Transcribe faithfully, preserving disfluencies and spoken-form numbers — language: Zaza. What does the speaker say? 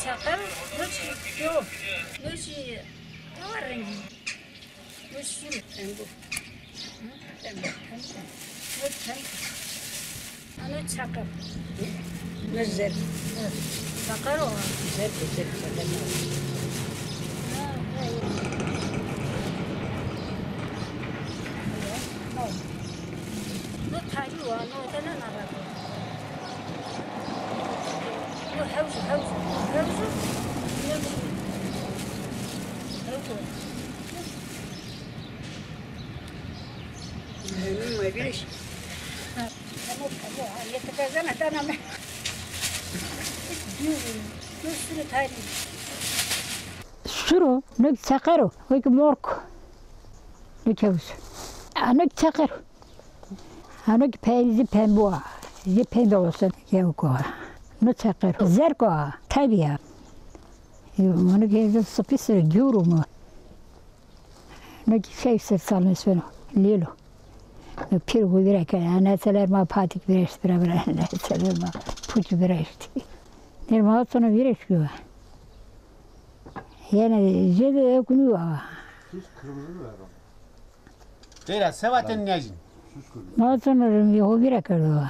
Çeqer, no çi yo, no çi, no rengî. No suru, pembo. Pembo, pembo. No pembo. Ano çeqer. No zerg. Çeqer o. Zerg, zerg, zerg. Ha, ha, ya. No. No tarî wa, no te na nava. No hewz, hewz, hewz. No hewz. Hewz. No ma vîrîş. Tamam, tamam. Yete bezena dana me. No suru tarî. Suru, no çeqer o, o ki mork. No kewz. Ano çeqer. Ano ki pe-, zî pembo a. Zî pembe olsun kewko a. No çeqer o. Zerg o a. Tabi ya. Yo, ano ki zî sipî sir guru mu. No ki şey sir salmış beno. Lilo. No pir hu vire ke. Neseler ma patik vireşt bira bira. Neseler ma puç vireşt. Nir ma sono vireşt ki. Yani zede ekunu a. Teyra, sevaten nêjin. Ma sono mi ho vîra kerdo.